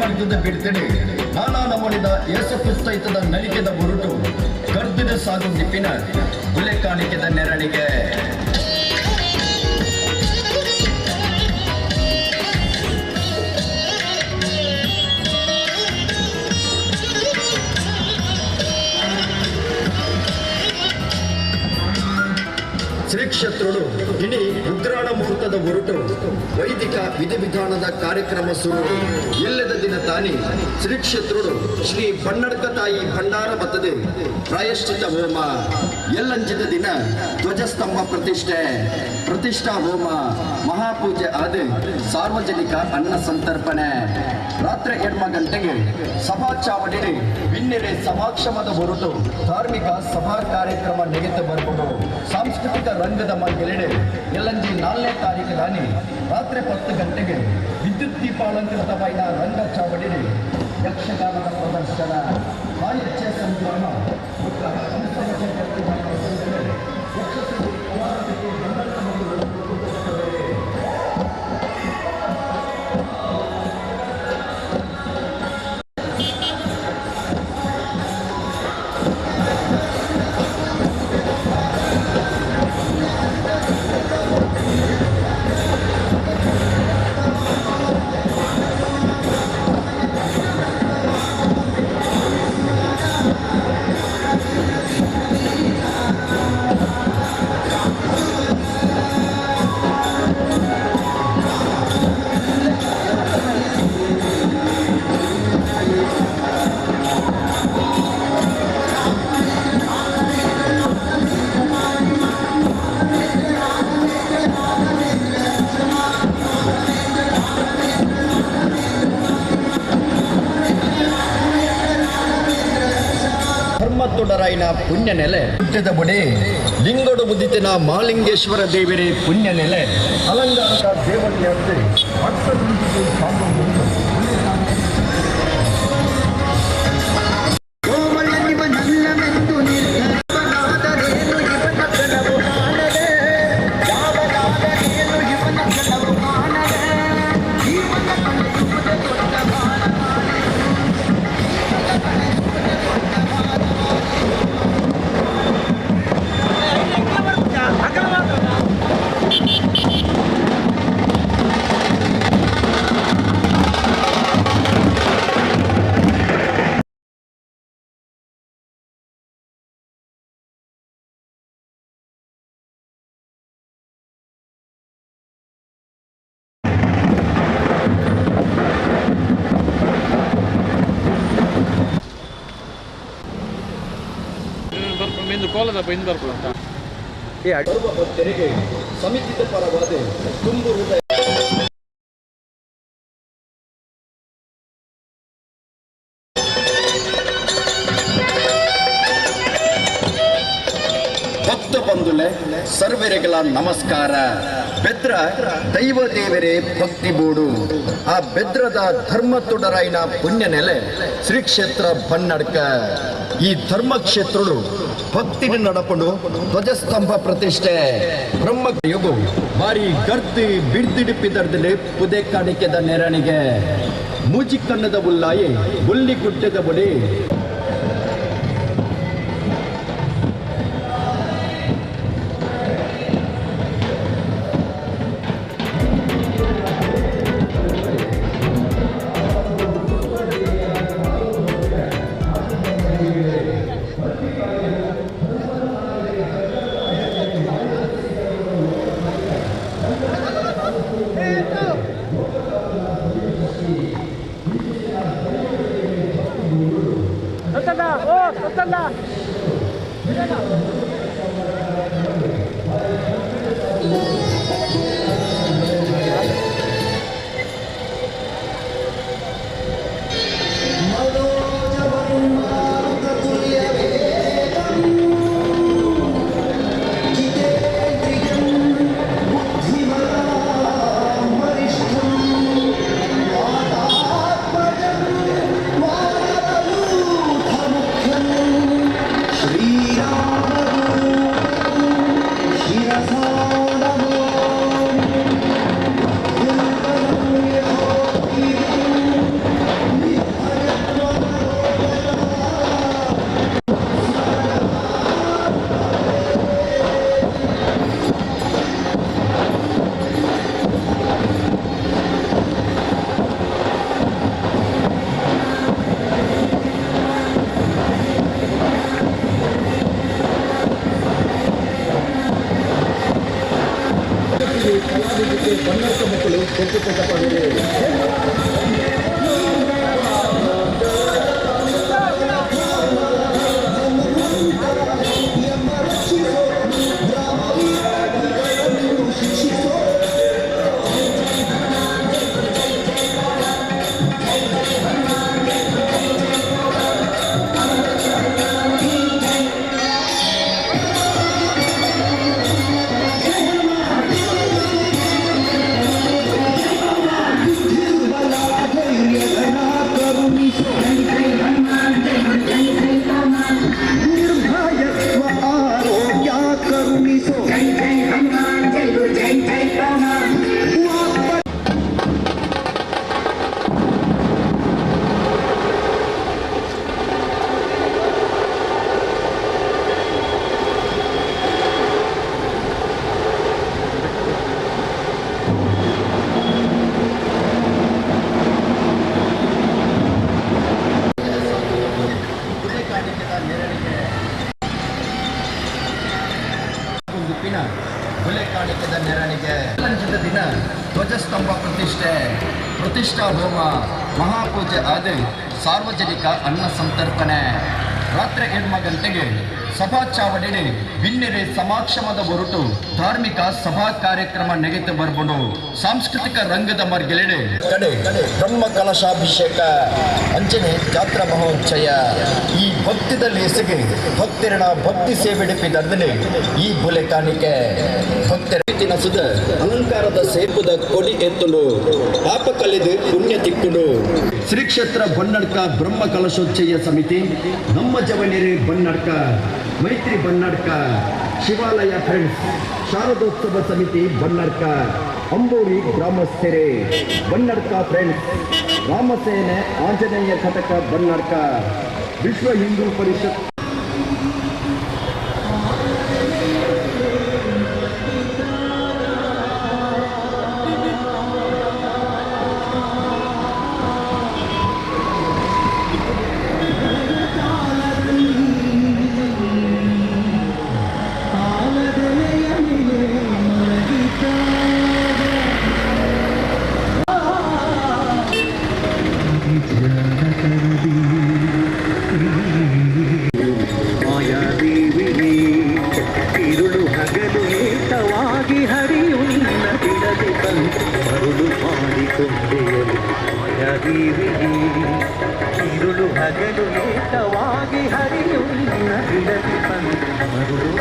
ಮರ್ದದ ಬಿಡ್ತಡೆ ನಾನಾ ನಮೂನಿದ ಏಸ ಪುಸ್ತೈತದ ನಲಿಕೆದ ಬುರುಟು ಗರ್ದಿನ ಸಾಗು ನಿಪ್ಪಿನ ಬುಲೆ ಕಾಣಿಕೆದ ನೆರಳಿಗೆ. ಶ್ರೀ ಕ್ಷೇತ್ರಡು ಇನಿ ಉಗ್ರಾಣ ಮುಹೂರ್ತದ ಹೊರಟು ವೈದಿಕ ವಿಧಿವಿಧಾನದ ಕಾರ್ಯಕ್ರಮ ಸುರು. ಎಲ್ಲದ ದಿನ ತಾನಿ ಶ್ರೀ ಕ್ಷೇತ್ರಡು ಶ್ರೀ ಬನ್ನಡ್ಕ ತಾಯಿ ಭಂಡಾರ ಬತ್ತದೆ ಪ್ರಾಯಶ್ಚಿತ ಹೋಮ. ಎಲ್ಲಂಜಿದ ದಿನ ಧ್ವಜಸ್ತಂಭ ಪ್ರತಿಷ್ಠೆ, ಪ್ರತಿಷ್ಠಾ ಹೋಮ, ಮಹಾಪೂಜೆ ಆದ ಸಾರ್ವಜನಿಕ ಅನ್ನ ಸಂತರ್ಪಣೆ. ರಾತ್ರಿ 8 ಗಂಟೆಗೆ ಸಭಾ ಚಾವಡಿ ಬಿನ್ನೆರೆ ಸಭಾಕ್ಷಮದ ಹೊರಟು ಧಾರ್ಮಿಕ ಸಭಾ ಕಾರ್ಯಕ್ರಮ ನೆಗೆತ ಬರ್ಬೋದು. ಸಾಂಸ್ಕೃತಿಕ ರಂಗದ ಮಗ್ಗಲೆಡೆ ಎಲ್ಲಂಜಿ 4ನೇ ತಾರೀಕು ದಾನಿ ರಾತ್ರಿ 10 ಗಂಟೆಗೆ ವಿದ್ಯುತ್ ದೀಪಾಲಂಕೃತವಾದ ರಂಗ ಚಾವಡಿ ಯಕ್ಷಗಾನದ ಪ್ರದರ್ಶನ. ಸಾಹಿತ್ಯ ಸಂಗ್ರಾಮ ಧರ್ಮತೊಡರಾಯಿನ ಪುಣ್ಯ ನೆಲೆ ಹುಟ್ಟಿದ ಬುಡಿ ಲಿಂಗಡು ಬುದ್ಧಿತಿನ ಮಾಲಿಂಗೇಶ್ವರ ದೇವರೇ ಪುಣ್ಯ ನೆಲೆ ಅಲಂಕಾರದ ದೇವತೆಯಂತೆ. ಭಕ್ತರಿಗೆ ಸಮಿತಿದ ಪರವಾದ ತುಂಬು ಹೃದಯ ಭಕ್ತ ಬಂಧುಲೆ ಸರ್ವರಿಗಳ ನಮಸ್ಕಾರ. ಬೆದ್ರ ದೈವ ದೇವರೇ ಭಕ್ತಿ ಬೋಡು. ಆ ಬೆದ್ರದ ಧರ್ಮ ತೊಡರಾಯಿನ ಪುಣ್ಯ ನೆಲೆ ಶ್ರೀ ಕ್ಷೇತ್ರ ಬನ್ನಡ್ಕ. ಈ ಧರ್ಮಕ್ಷೇತ್ರಳು ಭಕ್ತಿನ ನಡಪಡು ಧ್ವಜಸ್ತಂಭ ಪ್ರತಿಷ್ಠೆ ಬ್ರಹ್ಮ ಯುಗ ಬಾರಿ ಗರ್ದಿ ಬಿಡ್ದಿಡಿಪಿದರ್ದಲ್ಲಿ ಪುದೆ ಕಾಣಿಕೆದ ನೆರಣಿಗೆ ಮೂಜಿಕಣ್ಣದ ಉಲ್ಲಾಯಿ ಬುಲ್ಲಿ ಗುಡ್ಡದ ಬಡಿ. Shri Rama. ಕಪವಿರೆ. ನಿರ್ಭಯತ್ವ ಆರೋಗ್ಯ ಕರುಣಿಸೋ. ಜೈ ಜೈ ಹನುಮಾನ್, ಜೈ ಗುರು, ಜೈ ಜೈ ಪವನ್. ಉಪ್ಪಿನ ಬುಲೆ ಕಾಣಿಕೆದ ನೆರಳಿಗೆ ಲಂಚದ ದಿನ ಧ್ವಜಸ್ತಂಭ ಪ್ರತಿಷ್ಠೆ, ಪ್ರತಿಷ್ಠಾ ಹೋಮ, ಮಹಾಪೂಜೆ ಆದ ಸಾರ್ವಜನಿಕ ಅನ್ನ ಸಂತರ್ಪಣೆ. ರಾತ್ರಿ 8 ಗಂಟೆಗೆ ಸಭಾ ಚಾವಡಿಡೆ ಬಿನ್ನೆರೆ ಸಮಾಕ್ಷಮದ ಹೊರಟು ಧಾರ್ಮಿಕ ಸಭಾ ಕಾರ್ಯಕ್ರಮ ನೆಗೆತು ಬರ್ಬಂಡು. ಸಾಂಸ್ಕೃತಿಕ ರಂಗದ ಮರ್ಗೆಲೆಡೆ ಕಡೆ ಬ್ರಹ್ಮ ಕಲಶಾಭಿಷೇಕ, ಅಂಚನೆ ಜಾತ್ರಾ ಮಹೋಚ್ಚಯ. ಈ ಭಕ್ತಿದ ಲೇಸಿಗೆ ಭಕ್ತಿರಣ ಭಕ್ತಿ ಸೇವೆಡಿಪಿ ದಂದನೆ ಈ ಬುಲೆ ಕಾಣಿಕೆ. ಭಕ್ತರ ಸುದ ಅಲಂಕಾರದ ಸೇಪುದ ಕೊಡಿ ಎತ್ತುಂಡು, ಪಾಪ ಕಲಿದು ಪುಣ್ಯ ತಿಕ್ಕುಂಡು. ಶ್ರೀ ಕ್ಷೇತ್ರ ಬನ್ನಡ್ಕ ಬ್ರಹ್ಮ ಕಲಶೋಚ್ಚಯ ಸಮಿತಿ, ನಮ್ಮ ಜವನಿರಿ ಬನ್ನಡ್ಕ, ಮೈತ್ರಿ ಬನ್ನಡ್ಕ, ಶಿವಾಲಯ ಫ್ರೆಂಡ್ಸ್, ಶಾರದೋತ್ಸವ ಸಮಿತಿ ಬನ್ನಡ್ಕ, ಅಂಬೂರಿ ಗ್ರಾಮಸ್ಥರೇ, ಬನ್ನಡ್ಕ ಫ್ರೆಂಡ್ಸ್, ರಾಮಸೇನೆ ಆಂಜನೇಯ ಘಟಕ ಬನ್ನಡ್ಕ, ವಿಶ್ವ ಹಿಂದೂ ಪರಿಷತ್. ಮಾಯಾದೇವಿಯೇ, ಇರುಳು ಹಗಲು ಏಕವಾಗಿ ಹರಿಯುನ್ನ ಬಿಡದೆ ಬಂದು ಮರುಳು ಮಾಡಿಕೊಂಡೆಯಲು. ಮಾಯಾದೇವಿಯೇ, ಇರುಳು ಹಗಲು ಏಕವಾಗಿ ಹರಿಯುನ್ನ ಬಿಡದೆ ಬಂದು ಮರುಳು.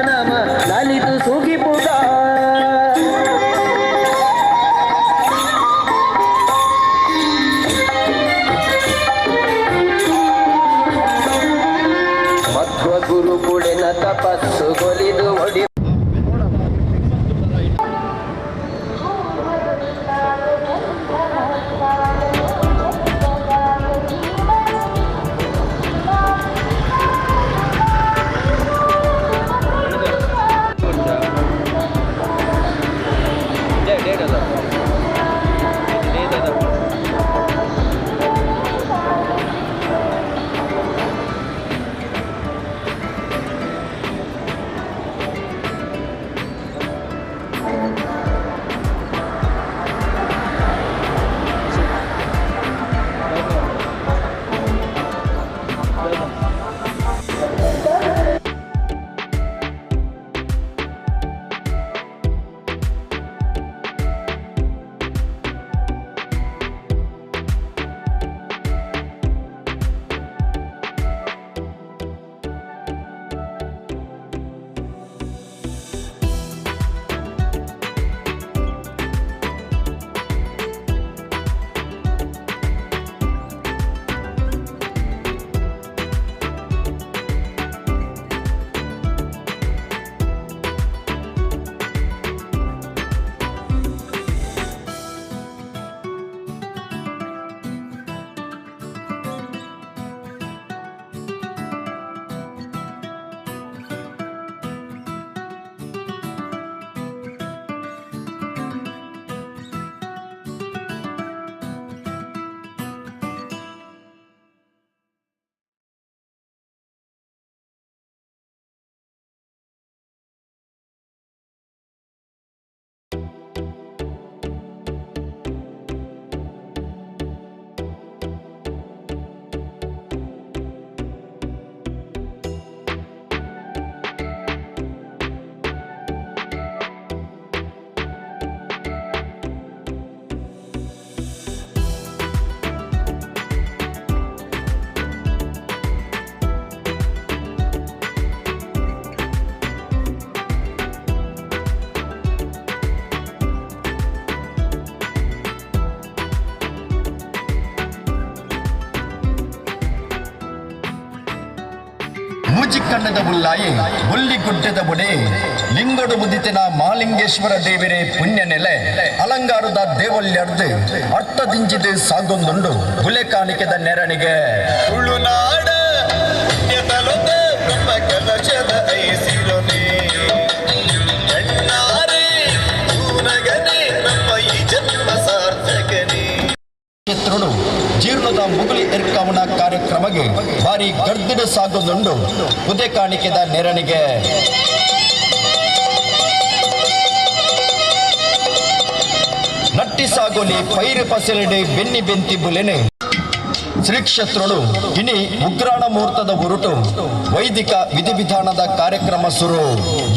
ನಮ ಲಲಿತು ಸುಗಿಪುದ. ಮಧ್ವ ಗುರು ಪುಡೆನ ತಪಸ್ಸು ಕೊಲಿದು ಒಡಿ. ಮೂಜಿಕಣ್ಣದ ಬುಲ್ಲಾಯಿ ಬುಲ್ಲಿ ಗುಡ್ಡೆದ ಬುಡೆ ಲಿಂಗಡು ಉದಿತಿನ ಮಾಲಿಂಗೇಶ್ವರ ದೇವರೇ ಪುಣ್ಯ ನೆಲೆ ಅಲಂಗಾರದ ದೇವಲ್ಯರ್ದು ಅರ್ಥದಿಂಜಿದು ಸಾಗೊಂದುಂಡು ಬುಲೆ ಕಾಣಿಕೆದ ನೆರಣಿಗೆ. ತುಳುನಾಡ ಪುಣ್ಯತಲೊದ ಬ್ರಹ್ಮ ಕಲಶದ ಐಸಿರೊನೆ ಕಣ್ಣಾರೆ ತೂನಗನೆ ನಮ್ಮ ಈ ಜನ್ಮ ಸಾರ್ಥಕನೇ. ಕ್ಷೇತ್ರಡು ಜೀರ್ಣದ ಮುಗುಳಿ ಎರ್ಕಾವಣ ಕಾರ್ಯಕ್ರಮಗೆ ಭಾರಿ ಗರ್ದಿಡು ಸಾಗೊಂದುಂಡು ಪುದೆ ಕಾಣಿಕೆದ ನೆರಣಿಗೆ. ನಟ್ಟಿ ಸಾಗೋಲಿ ಪೈರು ಪಸೆಲೆಡೆ ಬೆನ್ನಿ ಬೆಂತಿ ಬುಲೆನೆ. ಶ್ರೀ ಕ್ಷೇತ್ರಡು ಇನಿ ಉಗ್ರಾಣ ಮುಹೂರ್ತದ ಹೊರಟು ವೈದಿಕ ವಿಧಿವಿಧಾನದ ಕಾರ್ಯಕ್ರಮ ಸುರು.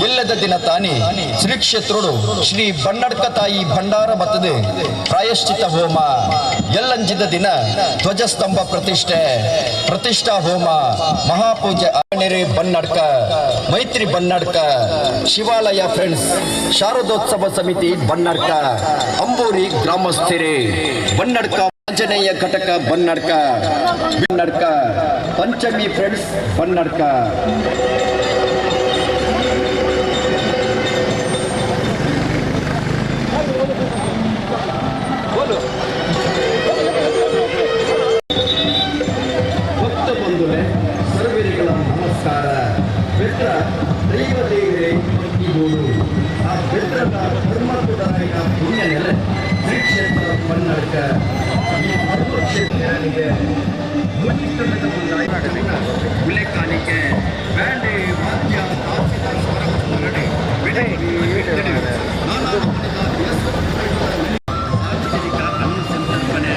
ಎಲ್ಲದ ದಿನ ತಾನಿ ಶ್ರೀ ಕ್ಷೇತ್ರಡು ಶ್ರೀ ಬನ್ನಡ್ಕ ತಾಯಿ ಭಂಡಾರ ಬತ್ತದೆ ಪ್ರಾಯಶ್ಚಿತ ಹೋಮ. ಎಲ್ಲಂಜಿದ ದಿನ ಧ್ವಜಸ್ತಂಭ ಪ್ರತಿಷ್ಠೆ, ಪ್ರತಿಷ್ಠಾ ಹೋಮ, ಮಹಾಪೂಜೆ. ಆನೆರೆ ಬನ್ನಡ್ಕ, ಮೈತ್ರಿ ಬನ್ನಡ್ಕ, ಶಿವಾಲಯ ಫ್ರೆಂಡ್ಸ್, ಶಾರದೋತ್ಸವ ಸಮಿತಿ ಬನ್ನಡ್ಕ, ಅಂಬೂರಿ ಗ್ರಾಮಸ್ಥರೇ, ಬನ್ನಡ್ಕ ಆಂಜನೇಯ ಘಟಕ ಬನ್ನಡ್ಕ, ಬನ್ನಡ್ಕ ಪಂಚಮಿ ಫ್ರೆಂಡ್ಸ್ ಬನ್ನಡ್ಕ. ಭಕ್ತ ಬಂಧುವೆ ಸರ್ವರಿಗಳ ನಮಸ್ಕಾರ. ಬೆಟ್ರ ದೈವ ದೇವರೇ ಭಕ್ತಿಗೂಡು. ಆ ಬೆಟ್ರದ ಧರ್ಮಕುಟರಾಯನ ಪುಣ್ಯ ನೆಲೆ ಶ್ರೀ ಕ್ಷೇತ್ರ ಬನ್ನಡ್ಕ. ಈ ಧರ್ಮಕ್ಷೇತ್ರನಿಗೆ ಗುಲೆ ಕಾಣಿಕೆ ಬ್ಯಾಂಡೆ ವಾದ್ಯ ತಾಸಿದ ಸ್ವರ ಬೆಳೆ ನಾನಾ ಸಾರ್ವಜನಿಕ ಅನ್ನ ಸಂತರ್ಪಣೆ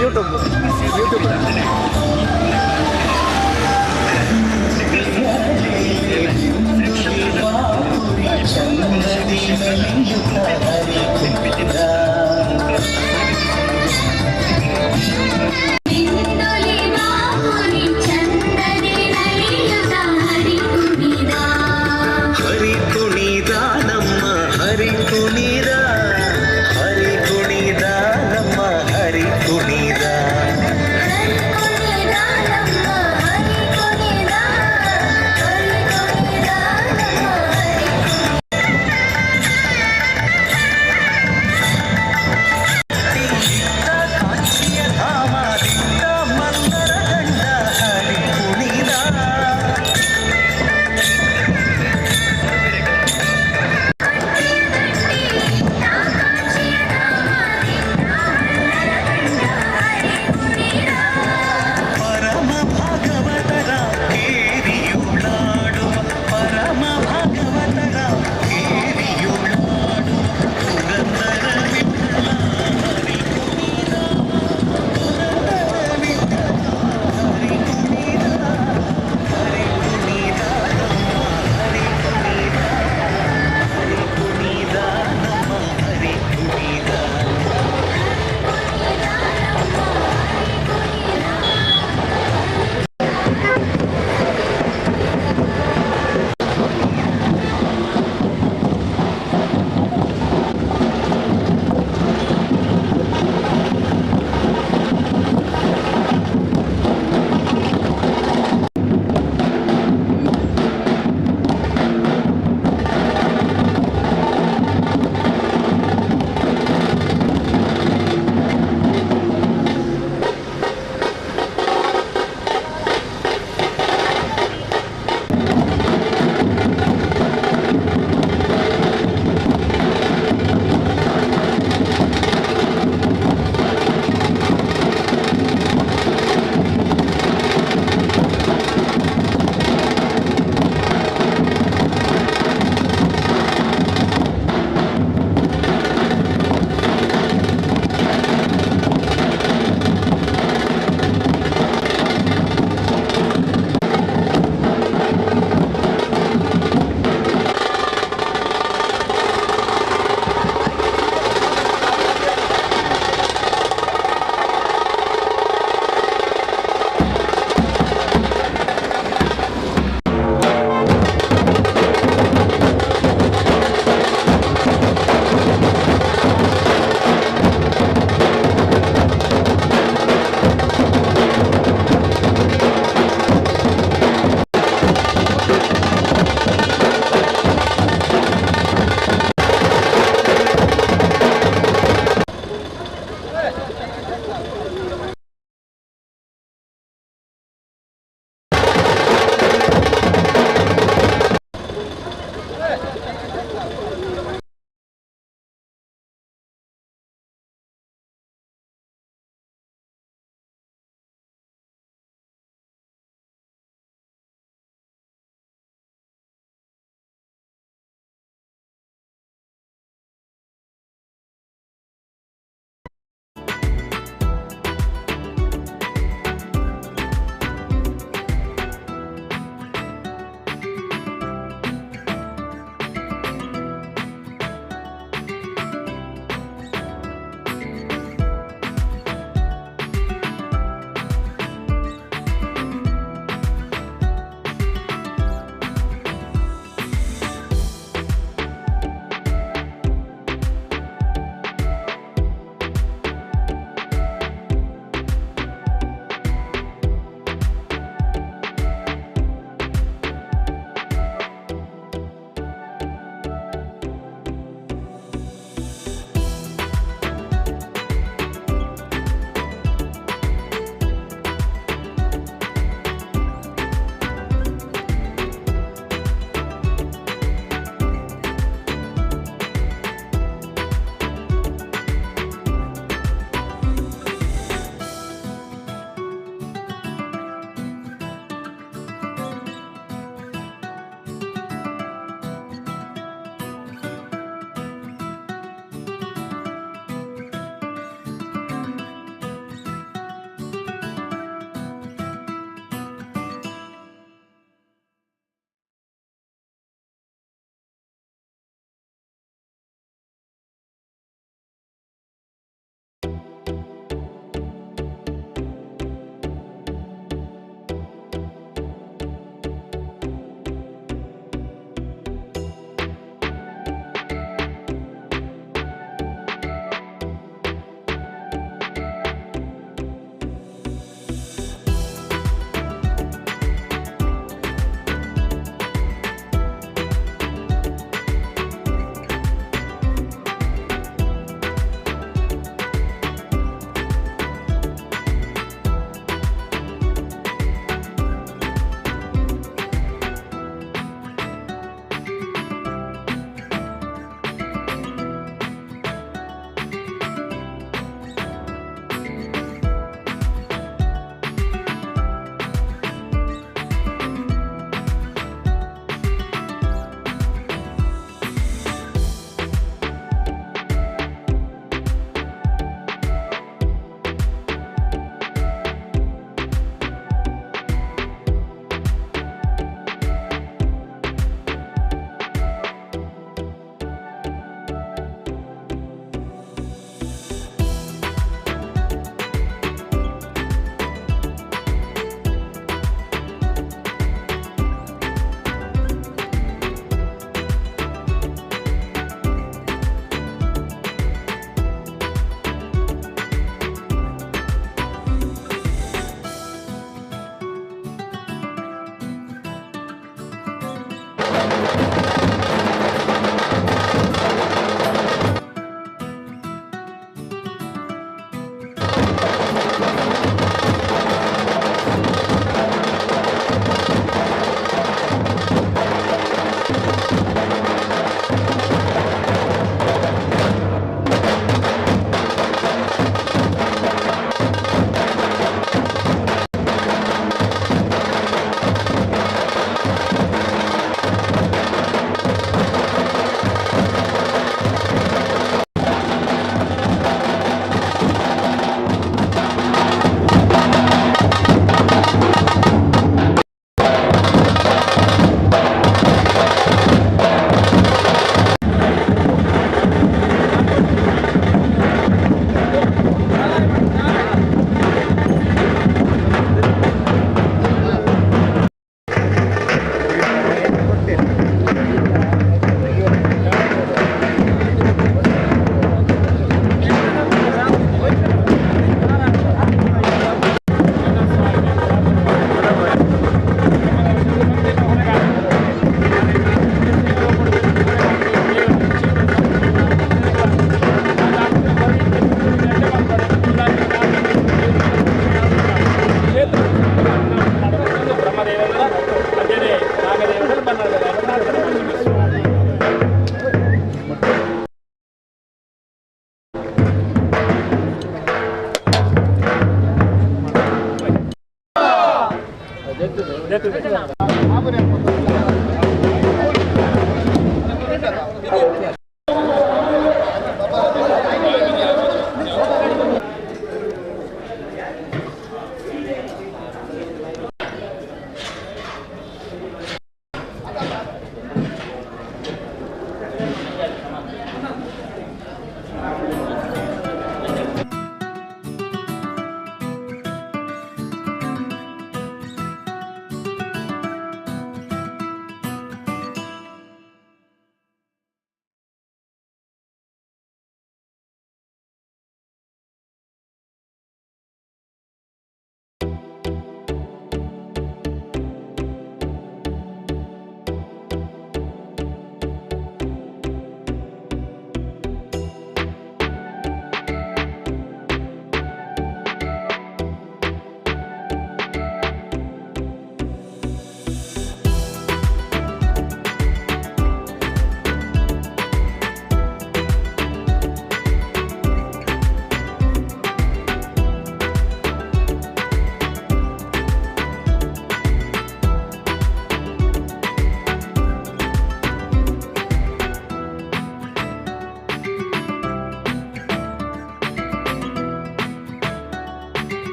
ಯೂಟ್ಯೂಬ್ ಯೂಟ್ಯೂಬ್. ಬಿಂದುಲಿ ಬಾಹುನಿ ಚಂದನೆ ನಲಿಯುತ ಹರಿ ಕುಣಿದ. ಹರಿ ಕುಣಿದ ನಮ್ಮ ಹರಿ ಕುಣಿದ, ಹರಿ ಕುಣಿದ ನಮ್ಮ ಹರಿ ಕುಣಿದ. ಹರಿ ಕುಣಿದ ನಮ್ಮ ಹರಿ ಕುಣಿದ, ಹರಿ ಕುಣಿದ ನಮ್ಮ ಹರಿ.